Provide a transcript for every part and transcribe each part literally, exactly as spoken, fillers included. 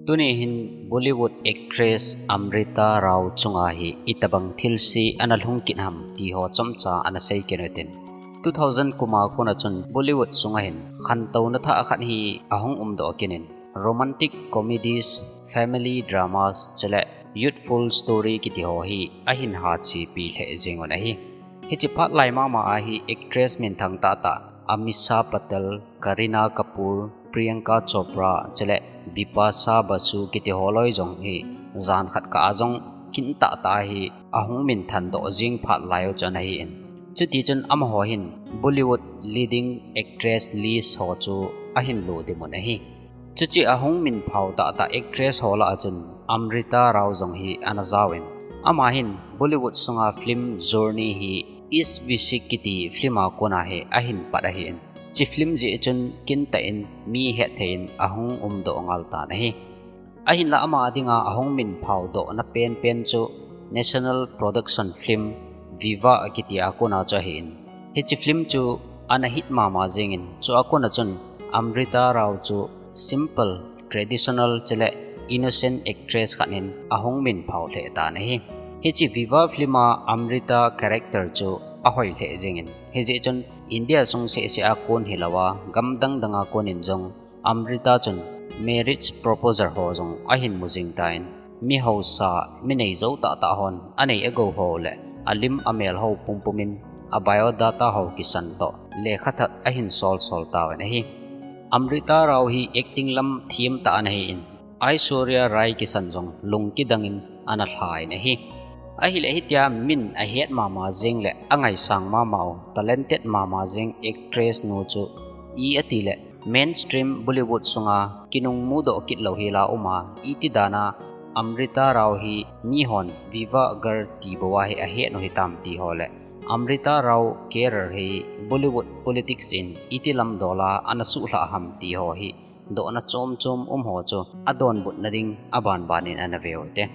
Tuni hin Bollywood actress Amrita Rao chunga hi itobang thilse ana lhung kit ham ti ho chomcha ana sei kit u hitin. Two thousand kum a kona chun Bollywood sunga hin khantouna thah khat hi ahung umdoh kit in, romantic comedies, family dramas, chule youthful story kiti ho hi ahin hachepi lheh jeng un ahi. Hiche phat lai mama a hi actress minthang tahtah Amisha Patel, Kareena Kapoor, Priyanka Chopra, chule Bipasha Basu kiti ho loi jong hi jan khat kah a jong kin tahtah hi ahung minthan doh jing phat lai u chu ana hi in. Chuti chun amaho hin Bollywood leading actress list ho chu ahin ludim un ahi. Chuche ahung minphao tahtah actress ho lah a chun Amrita Rao jong hi ana jao in, ama hin Bollywood sunga film journey hi Ish Vishk kiti film a kona hi ahin pat ahi in. Hiche film jeh chun kin tah in mi hetthei in ahung umdoh ngal tan ahi. Ahinla ama dinga ahung minphao dohna penpen chu national production film Viva kiti a kona chu ahi in. Hiche film chu ana hit mama jeng in, chu a kona chun Amrita Rao chu simple, traditional chule innocent actress khat in ahung minphao lheh tan ahi. Hiche Viva film a Amrita character chu ahoi lheh jeng in. Hijeh chun India sung seh seh a kon hilou a, gam dang dang a kon in jong Amrita chun marriage proposal ho jong ahin mu jing tan, mi hausa, mi neijou tahtah hon anei agou ho le alim amel ho pumpum in a biodata ho kisan toh lekha thak ahin sol sol tauvin ahi. Amrita Rao hi acting lam thiem tah ana hi in, Aishwarya Rai kisan jong lungkidang in ana lha in ahi. Ahile hitia min ahet mama jeng le angaisang mama u, talented mama jeng actress nu chu i ati le mainstream Bollywood sunga kinung mudoh kit lou hel a um a, iti dan a Amrita Rao hi mi hon Viva Girl ti bou a hi ahet u hitam ti ho le Amrita Rao career hi Bollywood politics in iti lam dol a ana suhlhah ham ti ho hi dohna chom chom um ho chu adonbutna ding aban ban in ana ve u hite.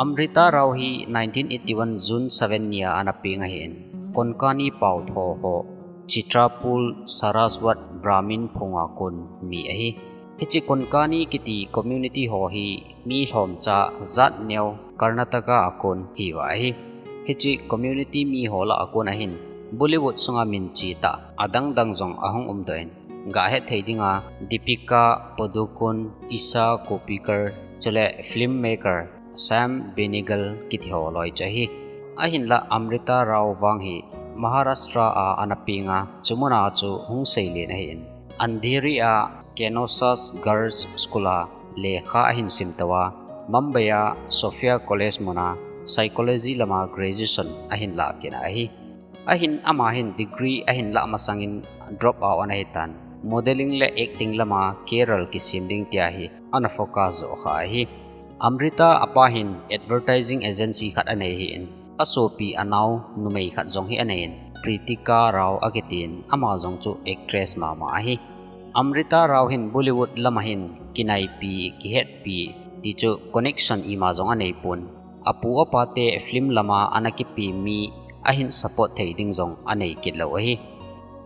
Amrita Rao hi nineteen eighty-one June seven ni a ana peng ahi in, Konkani pao tho ho Chitrapur Saraswat Brahmin phung a kon mi ahi. Hiche Konkani kiti community ho hi mi lhomcha jat neo Karnataka a kon hiuva ahi. Hiche community mi ho lah a kon ahin Bollywood sunga min che tah adang dang jong ahung umdoh in, gah hetthei dinga Deepika Padukone, Isha Koppikar, chule filmmaker Sam Benegal kiti ho loi chu ahi. Ahinla Amrita Rao vang hi Maharashtra a ana peng a, chu mun a chu hung seilen ahi in, Andheri a Kanosas Girls School a lekha ahin sim tou a, Mumbai a Sophia College mun a psychology lama graduation ahin lah kit na ahi. Ahin ama hin degree ahin lah masang in drop out ana hitan, modeling le acting lama career kisem ding tia hi ana focus jo kha ahi. Amrita apa hin advertising agency khat anei ahi in, asopi anao numei khat jong hi anei in, Pritika Rao akitin, ama jong chu actress mama ahi. Amrita Rao hin Bollywood lama hin kinaipi, kihetpi ti chu connection ima jong anei pon. Apu apa te film lama ana kipe mi ahin support thei ding jong anei kit lou ahi.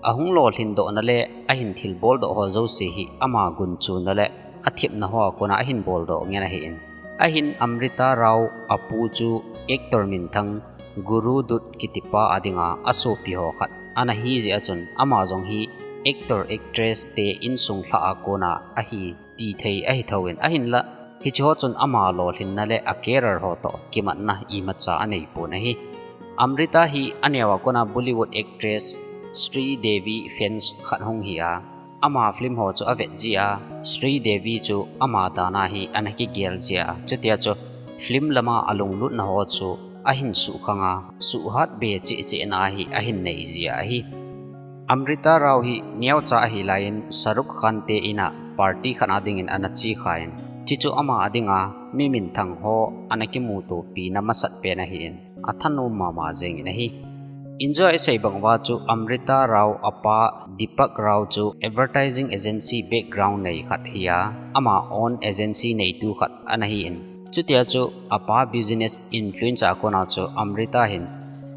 Ahung lolhin dohna le ahin thilbol doh ho jouse hi ama gunchuna le athepna hoa kona ahin boldoh ngen ahi in. Ahin Amrita Rao apu chu actor minthang Guru Dutt kitipa a dinga asopi ho khat ana hi jeh a chun ama jong hi actor actress te insung lhah a kona ahi ti thei ahi thou in, ahinla hiche ho chun ama lolhinna le a career ho toh kimatna imacha anei pon ahi. Amrita hi aneo a kona Bollywood actress Sridevi fans khat hung hi a, ama film ho chu avet jeh a, Sridevi chu ama dan a hi ana kigel jeh a, chutia chu film lama alunglutna ho chu ahin suhkhang a, suhhat be cheh cheh na hi ahin nei jeh a ahi. Amrita Rao hi neocha ahi laiyin Shah Rukh Khan te in a party khat a dingin ana che khan, chuchu ama a dinga mi minthang ho ana kimutopi na masat pen ahin, athanom mama jengin ahi. Injo a isei bang uva chu Amrita Rao apa Deepak Rao chu advertising agency background nei khat hi a, ama own agency neitu khat ana hi in, chutia chu apa business influence a kona chu Amrita hin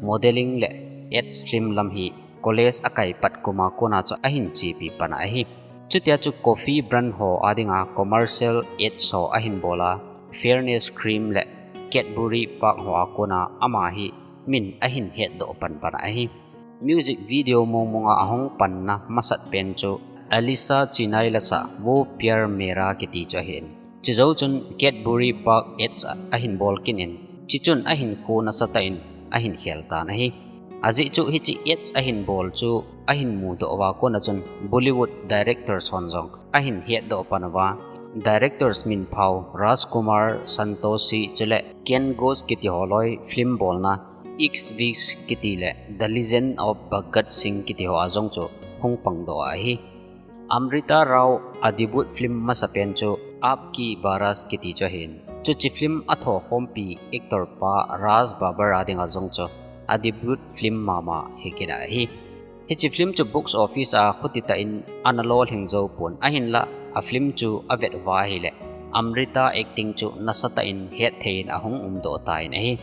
modeling le ads film lam hi college akai pat kum a kona chu ahin chepi pan ahi. Chutia chu coffee brand ho adinga commercial ads ho ahin bol a, Fairness Cream le Cadbury Park ho a kona ama hi min ahin hetdoh panpan ahi. Music video mongmonga ahung panna masat pen chu Alisa Chennai lasa Wo Pyar Mera kiti chu ahin. Chujou chun Cadbury Park ads ahin bol kit in, chuchun ahin khu nasatah in ahin khel tan ahi. Ajeh chu hiche ads ahin bol chu ahin mudoh uva kona chun Bollywood directors hon jong ahin hetdoh pan uva, directors minphao Rajkumar Santoshi chule Ken Ghosh kiti ho loi film bolna Ish Vik kiti le The Legend of Bhagat Singh kiti ho a jong chu hung pangdoh ahi. Amrita Rao a debut film masapen chu Aap Ki Baaraat kiti chu ahin. Chuche film a thokhompi actor pa Raj Babbar a dinga jong chu a debut film mama hi kit ahi. Hiche film chu box office a khuti tah in ana lolhing jou pon, ahinlah a film chu avet uva ahile Amrita acting chu nasatah in hetthei in ahung umdoh tan ahi.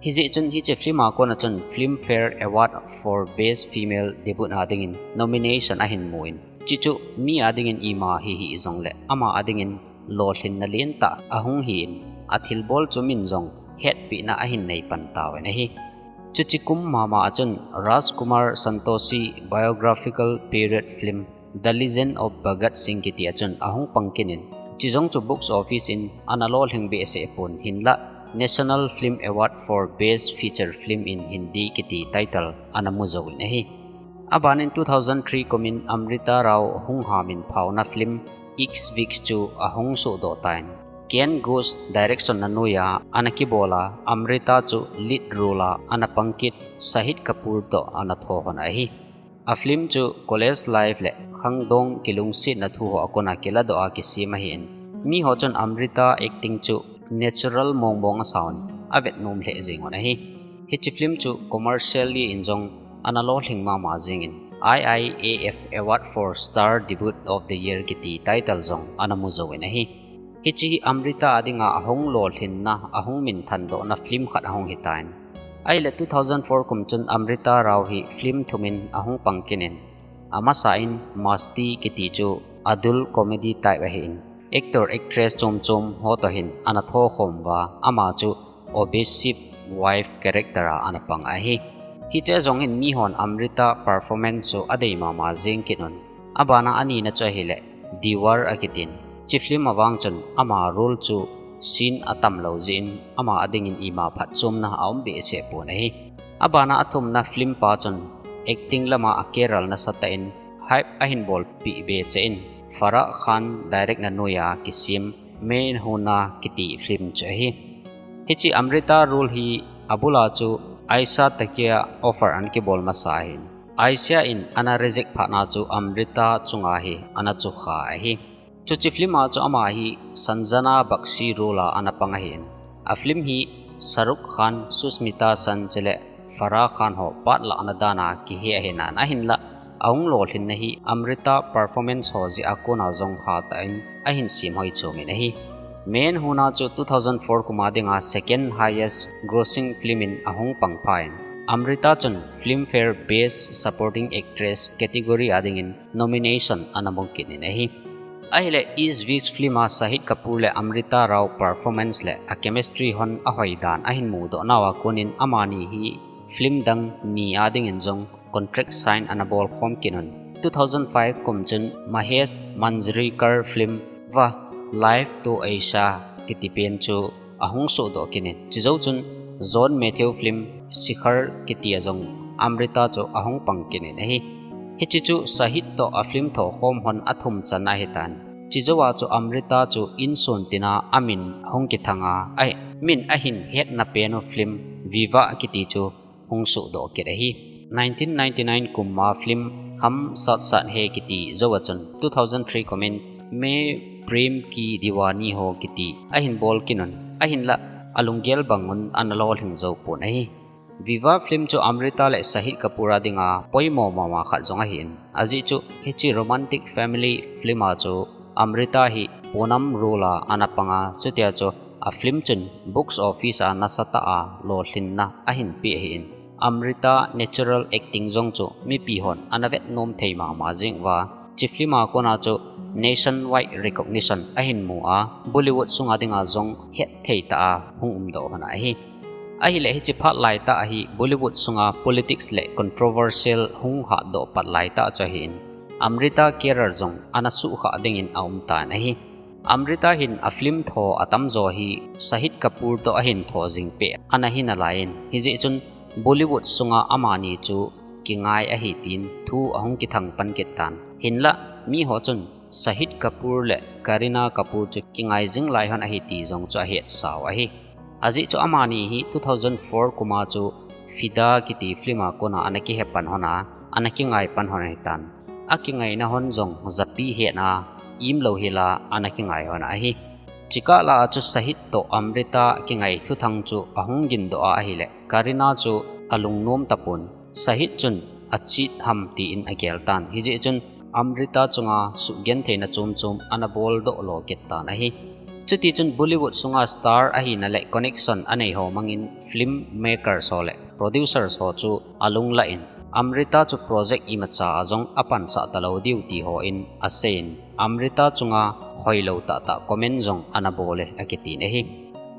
Hijeh chun hiche film a kona chun Filmfare Award for Best Female Debut a dingin nomination ahin mun, chuchu mi a dingin ima hihih jongle ama a dingin lolhinna lentah ahung hin, athilbol chu min jong hetpehna ahin nei pan tauvin ahi. Chuche kum mama a chun Rajkumar Santoshi biographical period film The Legend of Bhagat Singh kiti a chun ahung pang kit in, chujong chu box office in ana lolhing behseh pon, hinlah National Film Award for Best Feature Film in Hindi kiti title ana mu jouvin ahi. Abanin two thousand three kumin Amrita Rao hung hamin phauna film Ish Vik chu ahung sohdoh tan, Ken Ghosh direction na noiya ana kibola Amrita chu lead role a ana pang kit Shahid Kapoor toh ana thohon ahi. A film chu college life le khangdong kilungsetna thu ho a kona kiladoh a kisem ahin, miho chun Amrita acting chu natural mongmong asauvin avetnom lheh jengun ahi. Hiche film chu commercially in jong ana lolhing mama jengin, I I A F Award for Star Debut of the Year kiti title jong ana mu jouvin ahi. Hiche hi Amrita a dinga ahung lolhinna, ahung minthandohna film khat ahung hitan. Ahile two thousand four kum chun Amrita Rao hi film thumin ahung pang kit in, amasa in Masti kiti chu adult comedy type ahin, actor actress chom chom ho toh hin ana thokhom uva, ama chu abusive wife character a ana pang ahi. Hiche jong hin mihon Amrita performance chu adei mama jeng kit un. Abana anina chu ahile Diwar akitin, hiche film a vang chun ama role chu scene atam lou jeh in ama a dingin ima phatchomna aum behseh pon ahi. Abana athumna film pa chun acting lama a career nasatah in hype ahin bolpeh behseh in, Farah Khan direct na noiya kisem Main Hoona kiti film chu ahi. Hiche Amrita role hi abula chu Aisha Taqi a offer ana kibol masa ahin, Aisha in ana reject phatna chu Amrita chunga hi ana chukha ahi. Chuche film a chu ama hi Sanjana Bakshi role a ana pang ahin. A film hi Shah Rukh Khan, Sushmita Sen chule Farah Khan ho part lahna dana kihe ahinan, ahinlah ahung lolhinna hi Amrita performance ho jeh a kona jong hatah in ahin semhoi chomin ahi. Main Hoona chu two thousand four kum a dinga second highest grossing film in ahung pang phat in, Amrita chun Filmfare Best Supporting Actress category a dingin nomination ana mu kit in ahi. Ahile Ish Vik film a Shahid Kapoor le Amrita Rao performance le a chemistry hon ahoi dan ahin mudoh nauva konin amani hi film dang ni a dingin jong contract sign ana bolkhom kit un. Two thousand five kum chun Mahesh Manjrekar film Waah Life to Aisha kiti pen chu ahung sohdoh kit in, chujou chun John Matthew film Shikhar kiti a jong Amrita chu ahung pang kit in ahi. Hiche chu Shahid toh a film thokhom hon athum channa ahitan. Chujouva chu Amrita chu insung tina amin ahung kithang a, amin ahin hetna pen u film Viva kiti chu hung sohdoh kit ahi. Nineteen ninety-nine kum a film Hum Saath Saath Hain kiti jouva chun two thousand three kumin Main Prem Ki Deewani Ho kiti ahin bol kit un, ahinlah alunggel bang un ana lolhing jou pon ahi. Viva film chu Amrita le Shahid Kapoor a dinga poimo mama khat jong ahin, ajeh chu hiche romantic family film a chu Amrita hi Poonam role a ana pang a, chutia chu a film chun box office a nasatah a lolhinna ahin pe ahin, Amrita natural acting jong chu mipi hon ana vetnom thei mama jeng uva, hiche film a kona chu nationwide recognition ahin mu a, Bollywood sunga dinga jong hetthei tah a hung umdoh lhon ahi. Ahileh hiche phat laitah a hi Bollywood sunga politics le controversial hung hatdoh pat laitah chu ahin, Amrita career jong ana suhkhah dingin aumtan ahi. Amrita hin a film tho atamjo hi Shahid Kapoor toh ahin tho jing peh ana hi nalaiyin, hijeh chun Bollywood sunga amani chu kingai ahi tin thu ahung kithang pan kit tan. Hinlah miho chun Shahid Kapoor le Kareena Kapoor chu kingai jing lai lhon ahi ti jong chu ahetsau ahi. Ajeh chu amani hi two thousand four kuma chu Fida kiti film a kona ana kihe pan lhon a, ana kingai pan lhon ahitan. Akingaina lhon jong japi hetna imlou hila ana kingai lhon ahi. Chukah lah a chu Shahid toh Amrita kingai thuthang chu ahung gindoh a ahileh Kareena chu alungnom tapon, Shahid chun a cheat ham tin agel tan. Hijeh chun Amrita chunga suhgentheina chomchom ana boldoh lo kit tan ahi. Chutichun Bollywood sunga star ahina le connection anei ho mangin film makers ho le producers ho chu alunglah in, Amrita chu project imacha a jong apansah talou diu ti hon aseiyin, Amrita chunga hoilou tahtah comment jong ana bol e akitin ahi.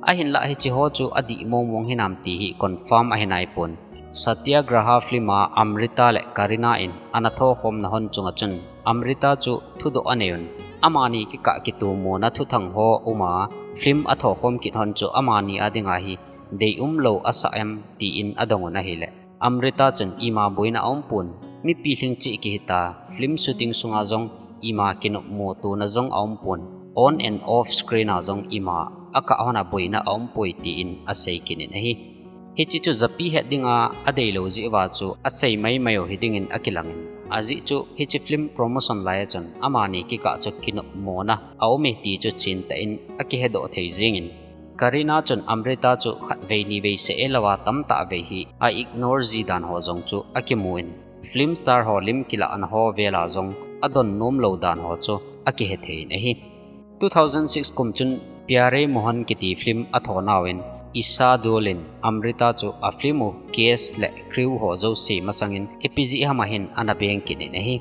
Ahinlah hiche ho chu adih mongmong hinam ti hi confirm ahi naipon, Satyagraha film a Amrita le Kareena in ana thokhomna lhon chunga chun Amrita chu thudoh aneiyun, amani kikah kitomona thuthang ho uma film athokhom kit lhon chu amani a dinga hi deium lou asah em tin adongun ahileh, Amrita chun ima boina aumpon, mipi lhingchih kihita, film shooting sunga jong ima kinopmo tona jong aumpon, on and off screen a jong ima akah lhona boina aumpoi tin asei kit in ahi. Hiche chu japi het dinga adeilou jeh uva chu asei maimai u hidingin akilangin, ajeh chu hiche film promotion lai a chun amani kikah chu kinopmona aume ti chu chentah in akihedoh thei jengin, Kareena chun Amrita chu khatvei nivei seh elouva tamtah vei hi a ignore ji dan ho jong chu akimun, film star ho lim kilahna ho vela jong adonnom lou dan ho chu akihethei in ahi. Two thousand six kum chun Pyare Mohan kiti film athonauvin, Isha Deol in Amrita chu a film u cast le crew ho jouse masangin ipi jeh ham ahin ana beng kit in ahi.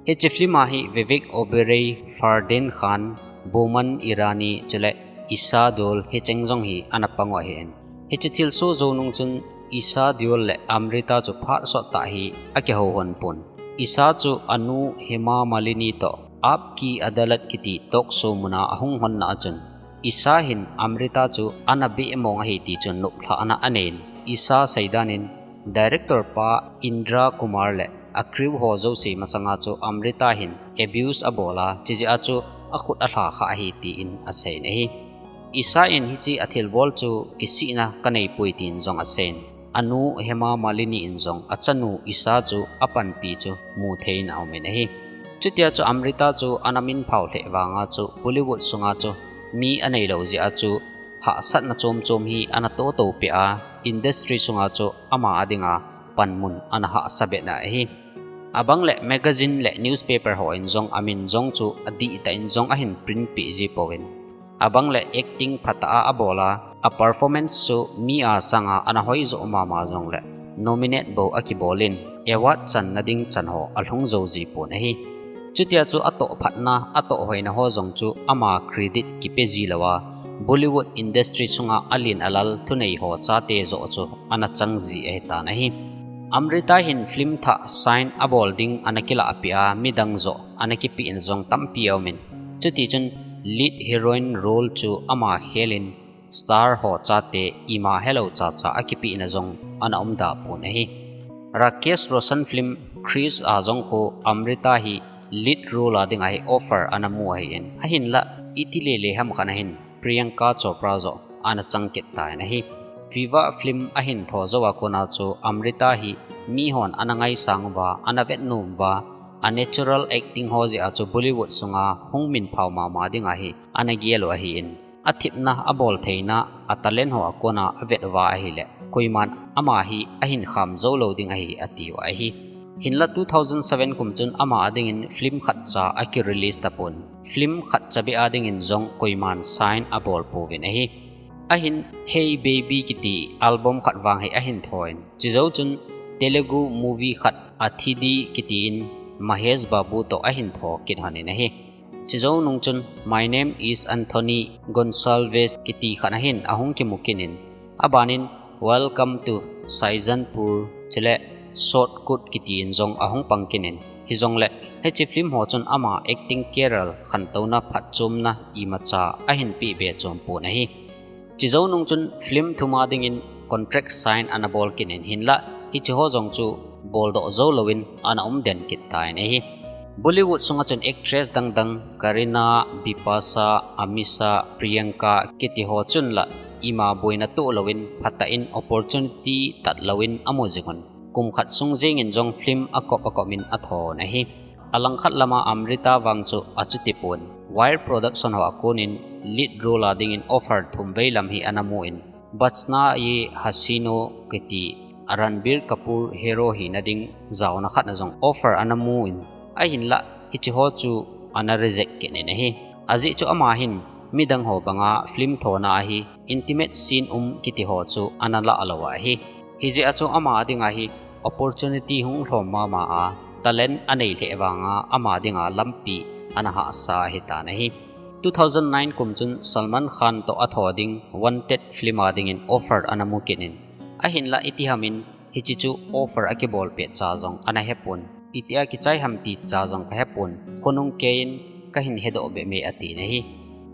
Hiche film a hi Vivek Oberoi, Fardeen Khan, Boman Irani chule Isha Deol hicheng jong hi ana pang u ahin, hiche thilsoh jou nung chun Isha Deol le Amrita chu phat sottah hi akihou lhon pon. Isha chu anu Hema Malini toh Aap Ki Adaalat kiti talk show muna ahung lhonna a chun, Isha hin Amrita chu ana beh mong ahi ti chu noplhahna aneiyin, Isha seidan in director pa Indra Kumar le a crew ho jouse masanga chu Amrita hin abuse abol a, chujeh a chu akhut alha khah ahi tin aseiyin ahi. Isha in hiche athilbol chu kisihna kaneipoi tin jong aseiyin, anu Hema Malini in jong achanu Isha chu apanpi chu muthei in aumin ahi. Chutia chu Amrita chu ana minphao lheh vanga chu Bollywood sunga chu mi aneilou jeh a chu hahsatna chomchom hi ana tohtoh peh a, industry sunga chu ama a dinga panmun ana hahsa behna ahi. Abang le magazine le newspaper hon jong amin jong chu adihtah in jong ahin print peh ji pouvin, abang le acting phatah a abol a, a performance chu mi a sanga ana hoijoh mama jongle nominate bou akibolin, award channa ding chan ho alhung jou ji pon ahi. Chutia chu atoh phatna, atoh hoina ho jong chu ama credit kipe ji louva, Bollywood industry sunga alen alal thunei ho chate joh chu ana chang ji ahitan ahi. Amrita hin film thah sign abol ding ana kilahpeh a, midang joh ana kipehna jong tampi aumin, chutichun lead heroine role chu ama khelin, star ho chate ima helou chacha akipehna jong ana umda pon ahi. Rakesh Roshan film Krrish a jong khu Amrita hi lead role a dinga hi offer ana mu ahin, ahinlah iti lele ham khat ahin Priyanka Chopra joh ana chang kit tan ahi. Viva film ahin tho jou a kona chu Amrita hi mihon ana ngaisang uva, ana vetnom uva, a natural acting ho jeh a chu Bollywood sunga hung minphao mama dinga hi ana gel u ahin, athepna, aboltheina, a talent ho a kona avet uva ahile, koiman ama hi ahin kham jou lou ding ahi atiuva ahi. Hinlah two thousand seven kum chun ama a dingin film khatcha akirelease tapon, film khatcha beh a dingin jong koiman sign abol pouvin ahi. Ahin Hey Baby kiti album khat vang hi ahin thon, chujou chun Telugu movie khat Athidi kitin Mahesh Babu toh ahin tho kit lhonin ahi. Chijou nung chun My Name is Anthony Gonsalves kiti khat ahin ahung kimu kit in, abanin Welcome to Saizanpur chule Shot Kut kiti in jong ahung pang kit in, hijongle hiche film ho chun ama acting career khantouna phatchomna imacha ahin peh be chom pon ahi. Chijou nung chun film thum a dingin contract sign ana bol kit in, hinlah hiche ho jong chu boldoh jou louvin ana um den kit tan ahi. Bollywood sunga chun actress dangdang Kareena, Bipasha, Amisha, Priyanka kiti ho chun la ima boina toh louvin phatah in opportunity tat louvin amu jing un, kum khat sung jeng in jong film akop akop in athon ahi. Alangkhat lama Amrita vang chu achuti pon, Wire Production ho a konin lead role a dingin offer thum vei lam hi ana mu in, Bachna Ye Hasino kiti a Ranbir Kapoor hero hina ding jaona khat na jong offer ana mu in, ahinlah hiche ho chu ana reject kit in ahi. Ajeh chu ama hin midang ho banga film thona a hi intimate scene um kiti ho chu ana lah lou ahi. Hijeh a chu ama dinga hi opportunity hung lhom mama a, talent anei lheh vanga ama dinga lampi ana hahsa ahitan ahi. Two thousand nine kum chun Salman Khan toh atho ding Wanted film a dingin offer ana mu kit in, ahinlah iti hamin hiche chu offer akibol pet cha jong ana hepon, itia kichai ham ti cha jong kahepon, khonung keiyin kahin hedoh be me atin ahi.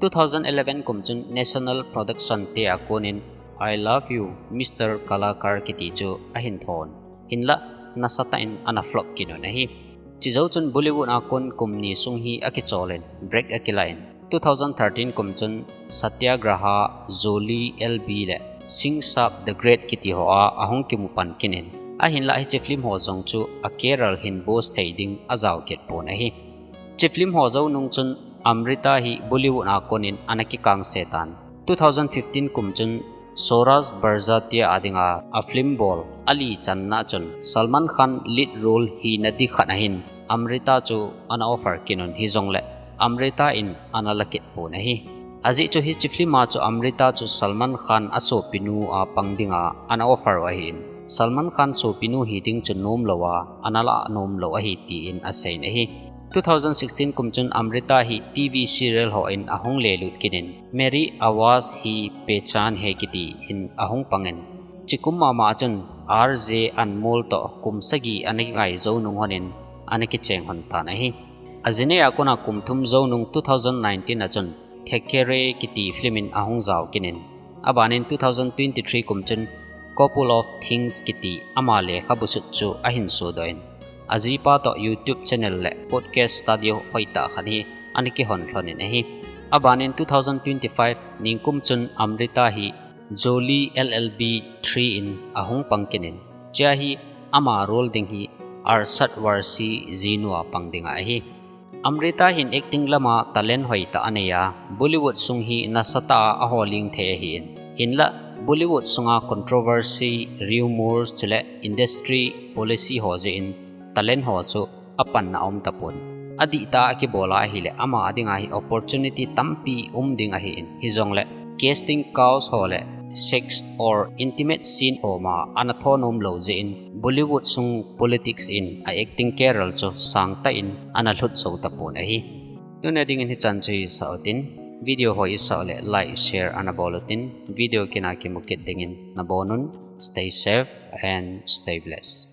Two thousand eleven kum chun National Production te a konin I Love You, Mister Kalakar kiti chu ahin thon. Hinlah nasatah in ana flop kit un ahi. Chijou chun Bollywood a kon kum ni sung hi akichol in, break akilah in, two thousand thirteen kum chun Satyagraha, Jolly L B le Singh Saab the Great kiti ho a ahung kimu pan kit in, ahinlah hiche film ho jong chu a career hin boost thei ding ajao kit pon ahi. Hiche film ho jou nung chun Amrita hi Bollywood a konin ana kikangse tan. Two thousand fifteen kum chun Swaraj Barjatia a dinga a film bol ali channa chun Salman Khan lead role hina di khat ahin Amrita chu ana offer kit un, hijongle Amrita in ana la kit pon ahi. Ajeh chu hiche film a chu Amrita chu Salman Khan a sopinu a pang dinga ana offer u ahin, Salman Khan sopinu hi ding chu nom lou a, ana la nom lou ahi tin asei in ahi. Two thousand sixteen kum chun Amrita hi T V serial ho in ahung lelut kit in, Meri Awaaz Hi Pehchaan Hai kiti in ahung pang in, hiche kum mama chun R J Anmol toh kum sagi ana kingai jou nung honin ana kicheng hon tan ahi. Ajinei a kona kum thum jou nung two thousand nineteen a chun Thackeray kiti film in ahung jao kit in, abanin two thousand twenty-three kum chun Couple of Thieves kiti ama lekhabu sut chu ahin sodoh in, ajipa toh YouTube channel le podcast studio hoitah khat hi ana kihon lhon in ahi. Abanin two thousand twenty-five ningkum chun Amrita hi Jolly L L B three in ahung pang kit in, hichea hi ama role ding hi Arshad Warsi jinu a pang dinga ahi. Amrita hin acting lama talent hoitah anei a, Bollywood sung hi nasatah a aholing thei ahin, hinlah Bollywood sunga controversy, rumors chule industry policy ho jeh in talent ho chu apanna aum tapon. Adihtah a akibol a ahile ama dinga hi opportunity tampi um ding ahin, hijongle casting couch ho le sex or intimate scene ho ma ana tho nom lou jeh in Bollywood sung politics in a acting career chu sangtah in ana lhut jou tapon ahi. Tuni dingin hichan chu hisah utin, video ho isah u le like, share ana bol utin, video kina kimu kit dingin nabonun. Stay safe and stay blessed.